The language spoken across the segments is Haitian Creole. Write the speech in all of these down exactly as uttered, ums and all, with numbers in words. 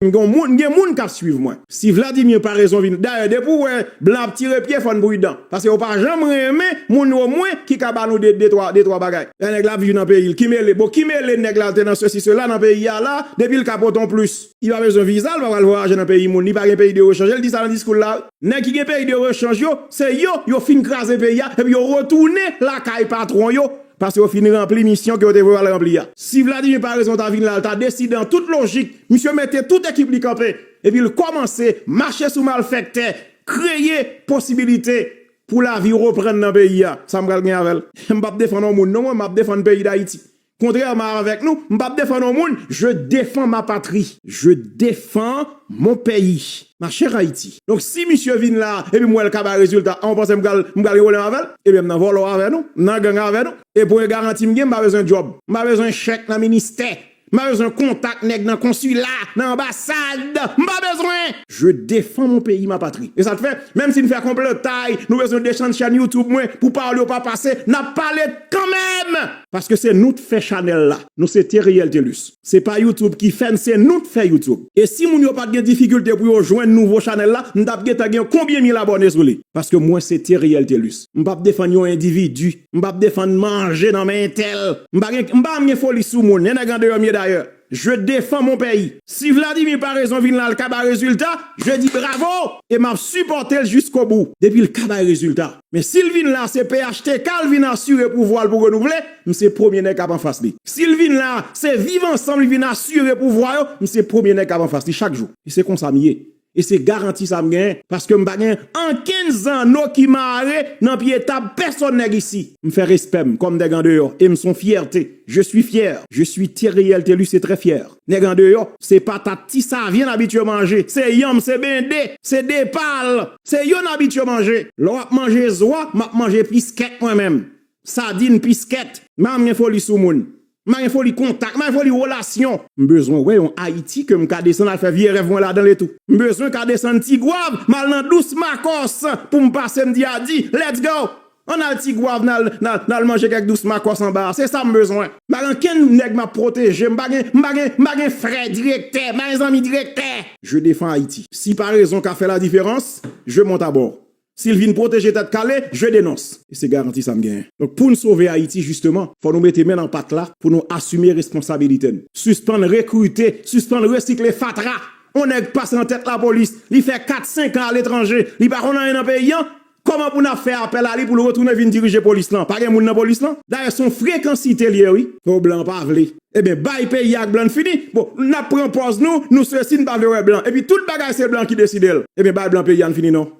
M gen moun, m gen moun k ap swiv mwen. Si Vladimir pa rezon vin, dayè, depi w wè blan ap tire pye, fò n pridan. Paske yo pa janm renmen moun omwen ki ka ba nou de, de, twa, de, twa bagay. Lè nèg la ap viv nan peyi l, ki mele? Bon, ki mele nèg la te nan sesi, sela nan peyi a la, depi l ka pote yon plis. Li pa bezwen viza, li pa pral vwayaje nan peyi moun, li pa gen peyi de rechanj. Li di sa nan diskou l la. Nèg ki gen peyi de rechanj yo, se yo, yo fin kraze peyi a, epi yo retounen lakay patwon yo, paske yo fin ranpli misyon ke yo te voye al ranpli a. Si Vladimir pa rezon ta vin la, l ta deside an tout lojik, misye mete tout ekip li kanpe, epi l kòmanse mache sou malfèktè, kreye posibilite pou lavi reprann nan peyi a. Sa m pral gen avè l? M p ap defann yon moun non, mwen, m ap defann peyi Dayiti. Kontrèman avèk nou, m p ap defann yon moun, je défends ma patrie. Je défends mon pays. Ma chère Haïti. Donk, si misye vin la, epi m wè l ka bay rezilta, an, w panse m pral, m pral gen pwoblèm avè l? Ebyen, m nan vòlò avè nou, m nan gang avè nou. E premye garanti m gen, m pa bezwen djòb. M pa bezwen chèk nan ministè. M pa bezwen kontak nèg nan konsila, nan anbasad. M pa bezwen. Je défends mon pays, ma patrie. E sa k fè, menm si n fè konplotay, nou bezwen desann chèn YouTube mwen pou pawòl yo pa pase, n ap pale kanmenm. Paske se nou t fè chanèl la. Nou se Theriel Thelus. Se pa YouTube ki fè n, se nou t fè YouTube. E si moun yo pa t gen difikilte pou yo jwenn nouvo chanèl la, m t ap gentan gen konbyen mil abòne sou li. Paske mwen se Theriel Thelus. M p ap defann yon endividi. M p ap defann manje nan men entèl. M pa gen, m pa gen foli sou moun. Nèg andeyò m ye dayè. Je défends mon pays. Si Vladimir pa rezon vin la, l ka bay rezilta, je di bravo e m ap sipòte l jiskobou. Depi l ka bay rezilta. Men si l vin la, se P H T K l vin asire pouvwa l pou renouvle, m se premye nèg k ap anfas li. Si l vin la, se Viv Ansanm li vin asire pouvwa yo, m se premye nèg k ap anfas li chak jou. E se konsa m ye. E se garanti sa m genyen, paske m pa gen ankenn zanno ki mare nan pye tab pèsonn nèg isi. M fè respè m kòm nèg andeyò, e m se yon fyète. Je suis fier. Je suis Theriel Thelus, c'est très fier. Nèg andeyò, se patat ti savyen n abitye manje, se yanm, se bende, se depal, se yo n abitye manje. Lè w ap manje zwa, m ap manje piskèt mwen menm. Sadin, piskèt. M pa janm gen foli sou moun. M pa gen foli kontak, m pa gen foli relasyon. M bezwen wè yon Ayiti ke m ka desann al fè vye rèv mwen ladan l e tou. M bezwen ka desann Tigwav, m al nan Dous Makòs pou m pase m di adi, let's go! Ann al Tigwav, n al, n al, n al manje kèk Dous Makòs anba a. Se sa m bezwen. M pa gen ankenn nèg m ap pwoteje. M pa gen, m pa gen, m pa gen frè direktè, m pa gen zanmi direktè. Je défends Haïti. Si pa rezon ka fè la différence, je monte à bord. Si l vin pwoteje Tèt Kale, je dénonce. E se garanti sa m genyen. Donk, pou n sove Ayiti, jisteman, fò nou mete men nan pat la pou nou asime responsabilite n. Sispann rekrite, sispann resikle fatra. On nèg pase nan tèt lapolis, li fè kat, senk an aletranje, li pa konn anyen nan peyi a. Kòman pou n ap fè apèl a li pou l retounen vin dirije polis lan? Pa gen moun nan polis lan? Dayè, se yon frekansite l ye, wi. O, blan pa vle. Ebyen, bay peyi a ak blan n fini. Bon, n ap pran pòz nou, nou sesi, n pa vle wè blan. Epi tout bagay se blan ki deside l. Ebyen, bay blan peyi a n fini non.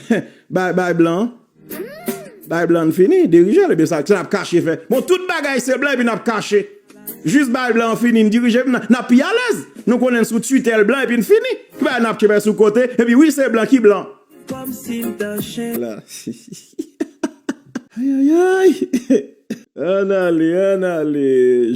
Bay, bay blan. Bay blan n fini, dirije l. Ebyen, sa, sa n ap kache fè. Bon, tout bagay se blan, epi n ap kache. Jis bay blan an fini, n dirije, n, n ap pi alèz. Nou konnen n sou titèl blan, epi n fini. Ki bagay n ap kenbe sou kote, epi wi, se blan ki blan. Kòmsi m t an chen. La. Ay, ay, ay. Ann ale, ann ale.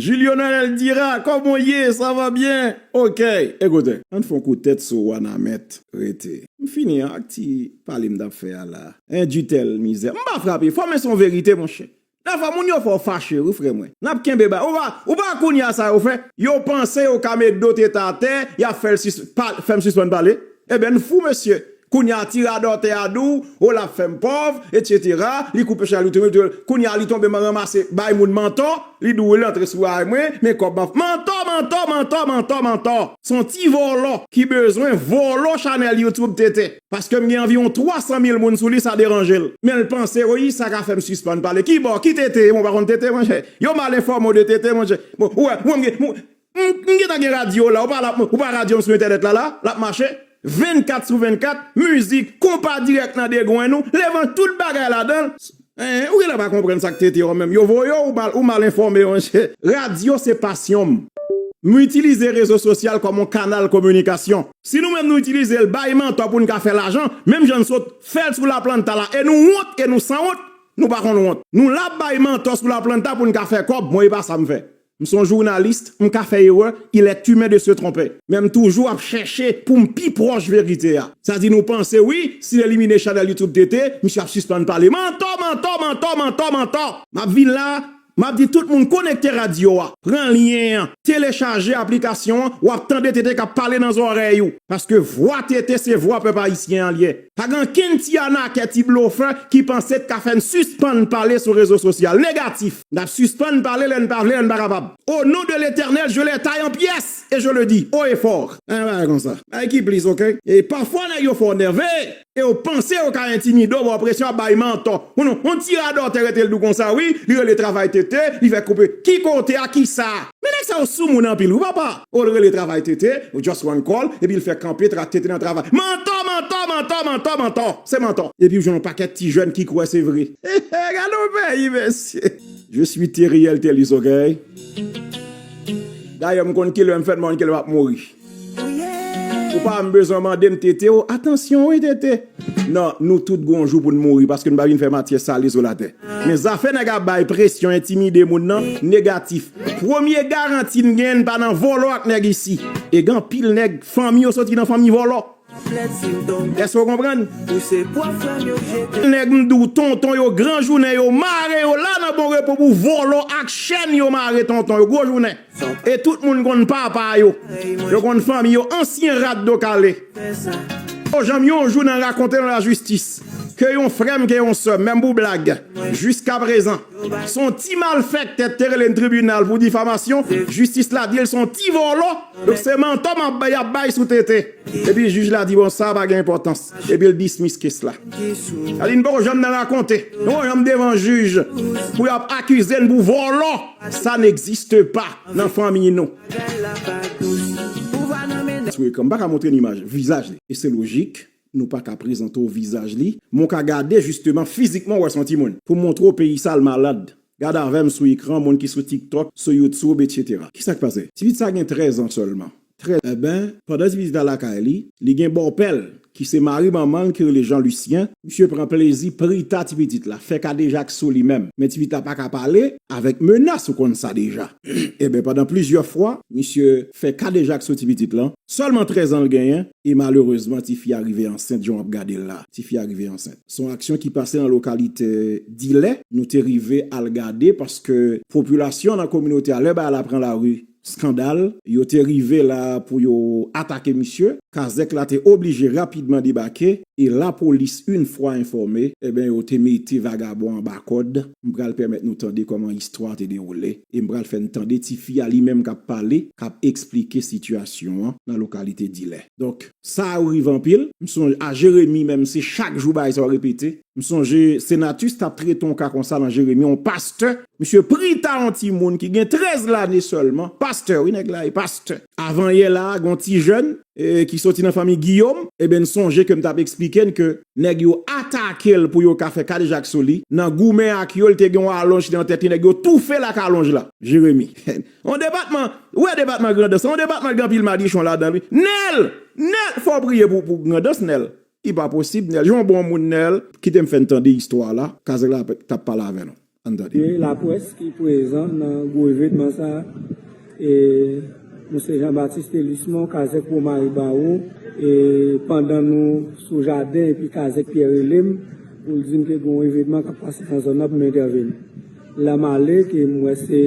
Julio Noël Dira, kòman w ye? Sa va byen? Ok, ekoute, ann fè yon kout tèt sou Wanament. Rete. M fini ak ti pale m t ap fè a la. En, Dutel, mizè. M pa frape. Fò men se yon verite, monchè. Dèfwa moun yo fè w fache, wi, frè mwen. N ap kenbe ba. Ou pa, ou pa kounye a sa yo fè? Yo panse yo ka met do tete atè, y ap fè l sis-, pa, fè m sispann pale. Ebyen, n fou, mesye. Kounye a, ti radòtè a di w, o, l ap fè m pòv, etsetera. Li koupe chay, li touye, touye. Kounye a, li tonbe, m ranmase, bay moun mantò. Li di w, li antre sou rayi mwen, men kòb m ap. Mantò, mantò, mantò, mantò, mantò. Se yon ti vòlò ki bezwen vòlò chanèl YouTube tete. Paske m gen anviwon twa san mil moun sou li, sa deranje l. Men l panse, wi, sa ka fè m sispann pale. Ki bò? Ki tete? Bon, w pa konn tete, monchè. Yo mal enfòme w de tete, monchè. Bon, ou wè, mwen, m gen, m, m, m gentan gen radyo la. Ou pa la, ou pa radyo m sou entènèt la, la, l ap mache. Vennkat sou vennkat, mizik, konpa dirèk nan degrenn ou, levan tout bagay ladan l. Hein, ou genlè pa konprann sa k tete yo menm. Yo voye w, ou mal, ou mal enfòme, monchè. Radyo se pasyon m. M itilize rezo sosyal kòm yon kanal kominikasyon. Si nou menm nou itilize l bay mantò pou n ka fè lajan, menm jan n sot fè l sou Laplanta la, e nou wont, e nou sanwont, nou pa konn wont. Nou la bay mantò sou Laplanta pou n ka fè kòb, mwen e pa sa m fè. M se yon jounalis, m ka fè erè, il est humain de se tromper. Men m toujou ap chèche pou m pi pwòch verite a. Sa di nou panse wi, si l elimine chanèl YouTube tete, misye ap sispann pale. Mantò, mantò, mantò, mantò, mantò. M ap vin la, m ap di tout moun konekte radyo a. Pran lyen an. telechaje aplikasyon an, w ap tande Tete k ap pale nan zòrèy ou. Paske vwa Tete se vwa pèp ayisyen an l ye. Pa gen ankenn ti anakè, ti blofè ki panse t ka fè n sispann pale sou rezo sosyal. Negatif. N ap sispann pale lè n pa vle, lè n pa kapab. Au nom de l'Éternel, je les taille en pièces et je le dis haut et fort. An bagay konsa. Bagay ki plis, oke? E pafwa nèg yo fè w nève. E yo panse yo ka entimide w, ba w presyon, ap bay mantò. Yon, yon ti radòtè rete l di w konsa, wi, li rele travay Tete, li fè koupe. Ki kote a, kisa? Men nèg sa yo sou moun anpil, wi, papa. Ou rele travay Tete, ou just one call, epi l fè kanpe, tra Tete nan travay. Mantò, mantò, mantò, mantò, mantò. Se mantò. Epi w jwenn yon pakèt ti jèn ki kwè se vre. Gade yon peyi, mesye. Je suis Theriel Thelus, oke? Dayè, m konn kilè m fèt, m konn kilè m ap mouri. Ou pa m bezwen mande m Tete, o, atansyon wi Tete. Non, nou tout gon jou pou n mouri, paske n pa vin fè matyè sale sou latè. Men zafè nèg ap bay presyon, entimide moun nan, negatif. Premye garanti n gen, n pa nan vòlò ak nèg isi. E gen anpil nèg, fanmi yo soti nan fanmi vòlò. Èske w konprann? Nèg m di w, tonton yo, gran jounen yo, mare yo la nan Bon Repo pou vòlò ak chèn yo mare tonton yo, gwo jounen. E tout moun konn papa yo. Yo konn fanmi yo, ansyen rat do kale. O janm yon jou nan rakonte nan lajistis. Ke yon frè m, ke yon sè m, menm pou blag. Jiskaprezan, se yon ti malfèktè te rele n tribinal pou difamasyon. Jistis la di l se yon ti vòlò. Donk se mantò m ap bay, ap bay sou Tete. Epi jij la di, bon, sa pa gen enpòtans. Epi l dismiss case la. Sa di, n poko janm nan rakonte. Nou poko janm devan jij pou y ap akize n pou vòlò. Ça n'existe pas nan fanmi nou. Sou ekran, m pa ka montre n imaj, vizaj li. E se lojik, nou pa ka prezante w vizaj li. Men w ka gade jisteman, fizikman, w wè se yon timoun. Pou montre w peyi sa l malad. Gade avè m sou ekran, moun ki sou TikTok, sou YouTube, etsetera. Kisa k pase? Ti pitit sa gen trèz an sèlman. Trèz. Eben, pandan ti pitit la lakay li, li gen bòpè l, ki se mari manman l, ki rele Jean Lucien. Misye pran plezi Prita ti pitit la, fè kadejak sou li menm. Men ti pitit la pa ka pale, avèk menas, ou konn sa deja. Eben, pandan plizyè fwa, misye fè kadejak sou ti pitit lan. Sèlman trèz an l genyen, e malerezman, tifi a rive ansent, jan w ap gade l la. Tifi a rive ansent. Se yon aksyon ki pase nan lokalite Dilè. Nou te rive al gade paske popilasyon nan kominote a, lè bagay la pran lari, skandal, yo te rive la pou yo atake misye. Kazèk la te oblije rapidman debake e lapolis, yon fwa enfòme, eben, yo te mete vagabon anba kòd. M pral pèmèt nou tande kòman istwa te dewoule e m pral fè n tande tifi a li menm k ap pale, k ap eksplike sitiyasyon an nan lokalite Dilè. Donk, sa yo rive anpil. M sonje a Jeremi menm, se chak jou bagay sa yo repete. M sonje Senatus t ap trete yon ka konsa nan Jeremi, yon pastè. Misye Prita, yon timoun ki gen trèz lane sèlman. Pastè, wi, nèg la e pastè. Avanyè la, gon ti jèn, e, ki soti nan fanmi Giyòm, eben, n sonje ke m t ap eksplike n ke nèg yo atake l pou yo ka fè kadejak sou li. Nan goumen ak yo, l te gen yon alonj ki te nan tèt li, nèg yo toufe l ak alonj la. Jeremi. Yon depatman, ou wè depatman Grandans, yon depatman ki gen anpil madichon ladan l, wi. Nèl! Nèl! Fò w priye pou, pou Grandans, Nèl. Li pa posib, Nèl. Jan w bon moun, Nèl. Kite m fè n tande istwa la. Kazèk la t ap pale avè nou. Ann tande. E laprès ki prezan nan gwo evènman sa a. E nou se Jean Baptiste Lismon, Kazèk Romari Bawo. E pandan nou sou jaden, epi Kazèk Pyè rele m pou l di m ke gen yon evènman k ap pase nan zòn nan pou m entèveni. Lè m ale, ke m wè se,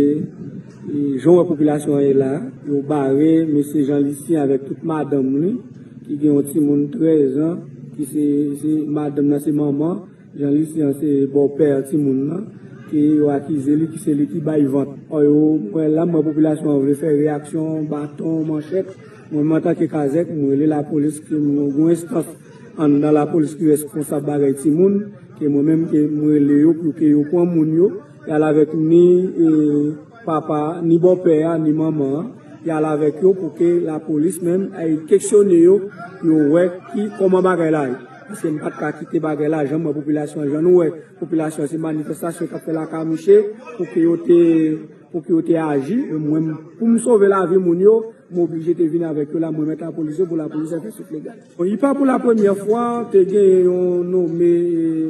e, jan w wè popilasyon an ye la, yo bare mesye Jean Lucien avèk tout madanm li, ki gen yon timoun trèz an, ki se, se madanm nan se manman, Jean Lucien se bòpè timoun nan, ke yo akize li ki se li ki bay vant. Ò, yo, m wè la, m wè popilasyon an vle fè reyaksyon, baton, manchèt. Mwen menm antanke Kazèk, m rele lapolis, ke m gen yon enstans anndan lapolis ki reskonsab bagay timoun, ke mwen menm ke m rele yo pou ke yo pran moun yo, y al avèk ni, e, papa, ni bòpè a, ni manman an, y al avèk yo pou ke lapolis menm al keksyone yo, yo wè ki, kòman bagay la ye. Paske m pa t ka kite bagay la, jan m wè popilasyon an, jan nou wè popilasyon an, se manifestasyon k ap fè lakay misye, pou ke yo te, pou ke yo te aji. E mwen, pou m sove lavi moun yo, m oblije te vin avèk yo la, mwen mèt lapolis yo pou lapolis fè suit legal. Bon, li pa pou la premyè fwa, te gen yon nome,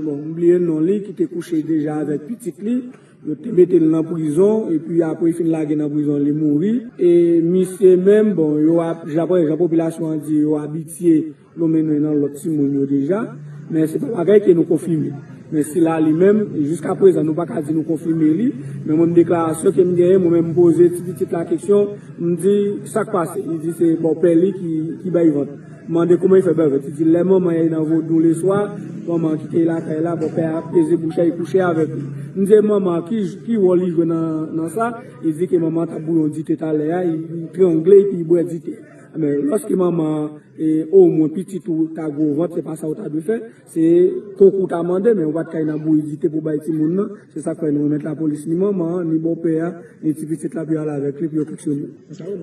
bon, m bliye non li, ki te kouche deja avèk pitit li. Yo te mete l nan prizon, epi apre li fin lage nan prizon, li mouri. E misye menm, bon, yo ap, jan, jan popilasyon an di, yo abitye lonmen nan lòt timoun yo deja, men se pa bagay ke nou konfime. Men sila li menm, jiska prezan, nou pa ka di nou konfime li, men mwen, deklarasyon ke m genyen, mwen menm, m poze ti pitit la kesyon, m di, sa k pase? Li di se bòpè li ki, ki bay vant. M mande kòman li fè bay vant. Li di lè manman li nan vodou leswa, manman kite l lakay la, bòpè a peze bouch li, kouche avèk li. M di manman, ki, ki wòl li jwe nan, nan sa? Li di ke manman t ap bouyi yon dite talè a, li, li trangle epi li bwè dite. Men lòske manman, e, omwen pitit ou ta gwo vant, se pa sa ou ta dwe fè. Se konkou ta mande, men ou pa t kay nan bouyi dite pou bay timoun nan. Se sa k fè nou remèt lapolis ni manman an, ni bòpè a, ni ti pitit la pou yo al avèk li, pou yo keksyone.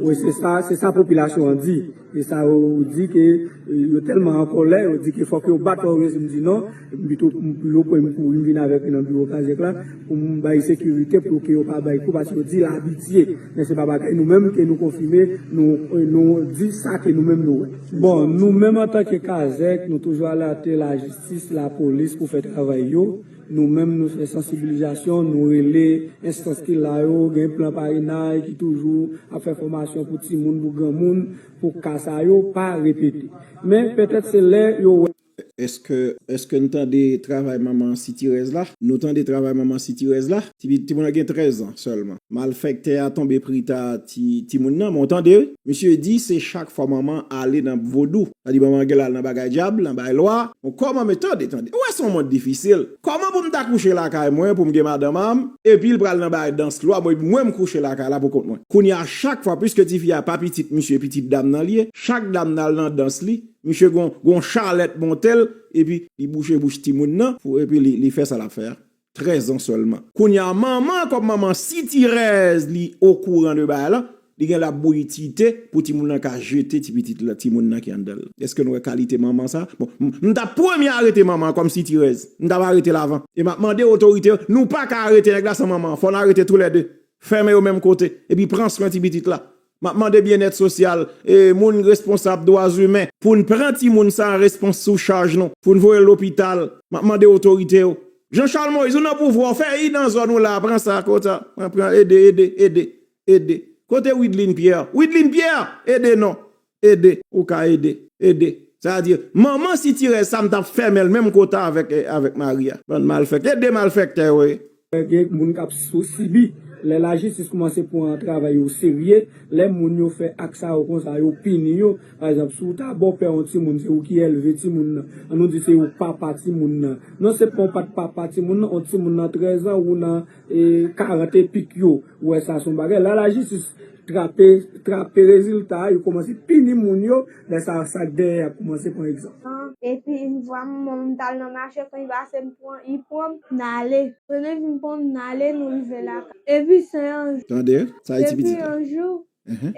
Wi, se sa, se sa popilasyon an di. E sa yo di ke, e, yo tèlman an kòlè, yo di ke fòk yo bat Wawrius, m di non. Epi pito m, pou yo pran m kouri, m vin avèk li nan biwo Kazèk la, pou m bay sekirite, pou ke yo pa bay kou, paske yo di l abitye. Men se pa bagay nou menm ke nou konfime, nou, nou di sa ke nou menm nou wè. Bon, nou menm antanke Kazèk, nou toujou alète lajistis, lapolis pou fè travay yo. Nou menm, nou fè sansibilizasyon, nou rele enstans ki la yo, gen plan parenaj ki toujou ap fè fòmasyon pou timoun, pou granmoun, pou ka sa yo pa repete. Men petèt se lè yo wè. Èske, èske n tande travay manman sitirèz la? Nou tande travay manman sitirèz la? Ti, timoun nan gen trèz an sèlman. Malfèktè a tonbe pri ta ti, timoun nan, men w tande, wi. Misye di se chak fwa manman ale nan vodou. Sa di manman gen al nan bagay dyab, nan bagay lwa. Bon, kòman, men tande, tande. Ou wè se yon mond difisil. Kòman pou m ta kouche lakay mwen, pou m gen madanm an, epi l pral nan bagay dans lwa, mwen, mwen m kouche lakay la pou kont mwen. Kounye a, chak fwa, piske tifi a pa pitit misye, pitit dam nan li ye, chak dam nan al nan dans li, misye gon, gon chalèt monte l, epi li bouche bouch timoun nan, pou, epi li, li fè sa l ap fè a. Trèz an sèlman. Kounye a, manman, kòm manman sitirèz, li okouran de bagay la, li gen l ap bouyi dite pou timoun nan ka jete ti pitit la, timoun nan ki anndan l. Èske nou wè kalite manman sa? Bon, m, m t ap premye arete manman an kòm sitirèz. M t ap arete l avan. E m ap mande otorite yo, nou pa ka arete nèg la san manman an. Fò n arete toulède. Fèmen yo menm kote. Epi pran swen ti pitit la. M ap mande byennèt sosyal, e, moun responsab dwa imen, pou n pran timoun sa an respons sou chaj nou, pou n voye l lopital. M ap mande otorite yo. Jean Charles Moïse, ou nan pouvwa, w fè i nan zòn ou la, pran sa, konsa. Pran, pran, ede, ede, ede, ede. Kote Widline Pierre? Widline Pierre, ede non. Ede, ou ka ede, ede. Sa vle di, manman sitirèz sa, m t ap fèmen l menm kota avèk, eh, avèk mari a. Bann malfèktè, ede malfèktè yo ye. Gen moun k ap sou sibi. Lè lajistis kòmanse pran travay yo serye, lè moun yo fè ak sa yo konsa, yo pini yo. Pa egzanp, si w ta bòpè yon timoun, se ou ki elve timoun nan. An nou di se ou papa timoun nan. Non sèlman w pa t papa timoun nan, yon timoun nan trèz an ou nan, e, karant epik yo. Ou wè sa se yon bagay. Lè lajistis trape, trape rezilta a, yo kòmanse pini moun yo, lè sa, sa k dèyè a kòmanse pran egzanp. Epi m vwa m, m t al nan mache, kan li pase m pran, li pran m, n ale. Kounye a vin pran m, n ale, nou rive lakay. Epi se yon jou. Tande, sa e ti pitit la. Epi yon jou,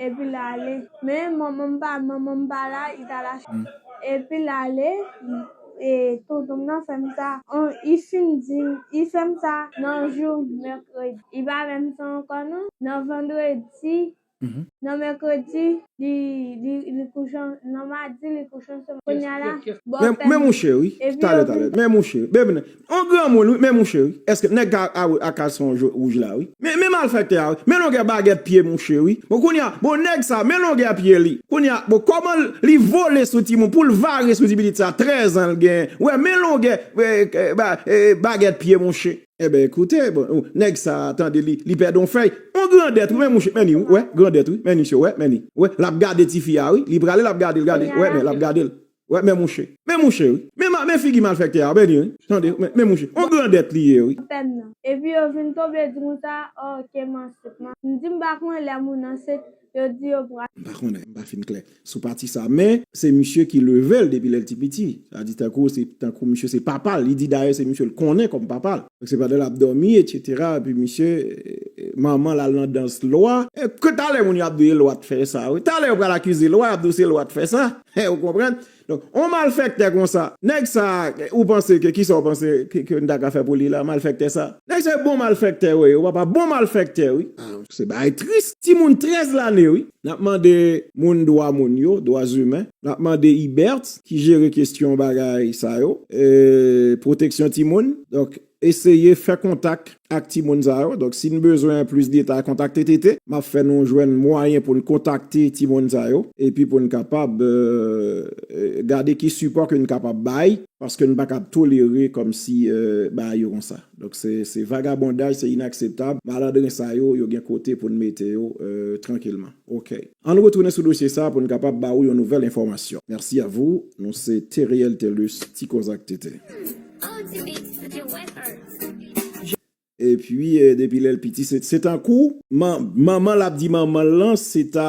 epi l ale. Men manman m pa, manman m pa la, li t al achte. Epi l ale, e, tonton m nan fè m sa. An, li fin di m, li fè m sa nan jou mèkredi. Li pa fè m sa ankò non. Nan vandredi, nan mèkredi, li, li, li kouche, nan madi, li kouche ansanm. Kounye a la, men, men mouche, wi. Talè, talè. Men mouche, wi. Bebe, yon granmoun, wi, men mouche, wi. Èske nèg a, a, a kalson wouj la, wi. Men, men malfèktè a, wi. Men longè bagèt pye mouche, wi. Bon, kounye a, bon, nèg sa, men longè pye li. Kounye a, bon, kòman li vole sou timoun, pou l vare sou ti pitit sa, trèz an l gen. Wè, men longè, e, e, ba, e, bagèt pye mouche. Enben, ekoute, bon, nèg sa a, tande li, li pèdi yon fèy. Yon grandèt, wi, men mouche, men li, wi, wè, grandèt, wi, men misye, wè, men li, wè, l ap gade tifi a, wi, li prale, l ap gade l, gade, wè, men l ap gade l, wè, men mouche, men mouche, wi, men, men figi malfèktè a, men li, wi, tande, men, men mouche, yon grandèt li ye, wi. Pèn nan. Epi yo vin tonbe di konsa, ok, m ansent, m di m pa konnen lè moun ansent, yo di yo pral. M pa konnen, m pa fin klè sou pati sa, men se misye ki leve l depi lè l ti piti. Sa di tankou, se tankou misye se papa l. Li di dayè se misye l konnen kòm papa l. Donk se pandan l ap dòmi, etsetera, epi misye, e, e, manman l al nan dans lwa. E, ke talè moun yo ap di e lwa t fè sa, wi. Talè yo pral akize lwa, y ap di w se lwa t fè sa. Ou konprann? Donk, on malfèktè konsa, nèg sa, ou panse ke, kisa w panse ke, ke n ta ka fè pou li la, malfèktè sa? Nèg sa bon malfèktè, wi, ou papa bon malfèktè, wi. Ah, se bagay tris. Timoun trèz lane, wi. N ap mande moun dwa moun yo, dwa imen. N ap mande Ibert, ki jere kesyon bagay sa yo, e, pwoteksyon timoun. Donk, eseye fè kontak ak timoun sa yo. Donk, si n bezwen plis detay, kontakte Tete. M ap fè nou jwenn mwayen pou n kontakte timoun sa yo, epi pou n kapab, e, e, gade ki sipò ke n kapab bay, paske n pa ka tolere kòmsi, euh, bagay yo konsa. Donk, se, se vagabondaj, se inakseptab. Malandren sa yo, yo gen kote pou n mete yo, euh, trankilman. Ok. Ann retounen sou dosye sa pou n kapab ba ou yon nouvèl enfòmasyon. Merci à vous. Nou se Teriel Telus, Ti Koz ak Tete. Epi, eh, depi lè l piti, se, se tankou man, manman l ap di manman l lan, se ta,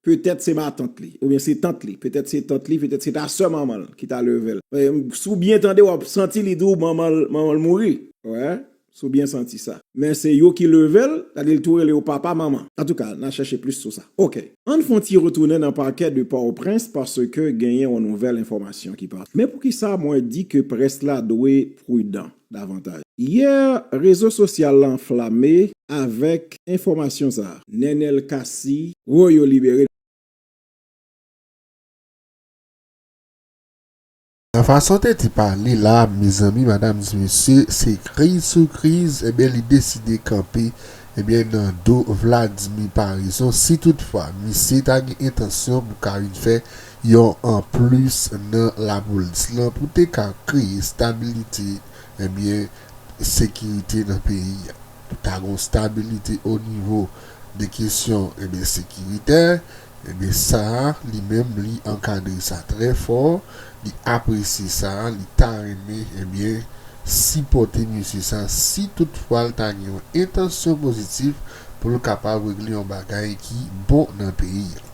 petèt se matant li, oubyen se tant li, petèt se tant li, petèt se ta sè manman l ki ta leve l. Eh, si w byen tande, w ap santi li di w manman l, manman l mouri. Wè, si w byen santi sa. Men se yo ki leve l, sa di l tou rele yo papa, manman. Antouka, n a chèche plis sou sa. Ok. Ann fè yon ti retounen nan pakè de Pòtoprens paske genyen yon nouvèl enfòmasyon ki pase. Men poukisa mwen di ke près la dwe pridan davantaj. Yè, rezo sosyal la anflame avèk enfòmasyon sa a. Nenel Cassy, woy yo libere. Nan fason Tete pale la, mezanmi, madam, mesye, se kriz sou kriz, ebyen, li deside kanpe, ebyen, nan do Vladimir Paraison, si toutfwa misye ta gen entansyon pou ka vin fè yon anplis nan lapolis lan pou te ka kreye stabilite, ebyen, sekirite nan peyi a. Pou ta gon stabilite o nivo de kesyon, ebyen, sekiritè, ebyen, sa a, li menm, li ankadre sa trè fò, li apresye sa, li ta renmen, ebyen, sipòte mesye sa, si toutfwa l ta gen yon entansyon pozitif pou l kapab regle yon bagay ki bon nan peyi a.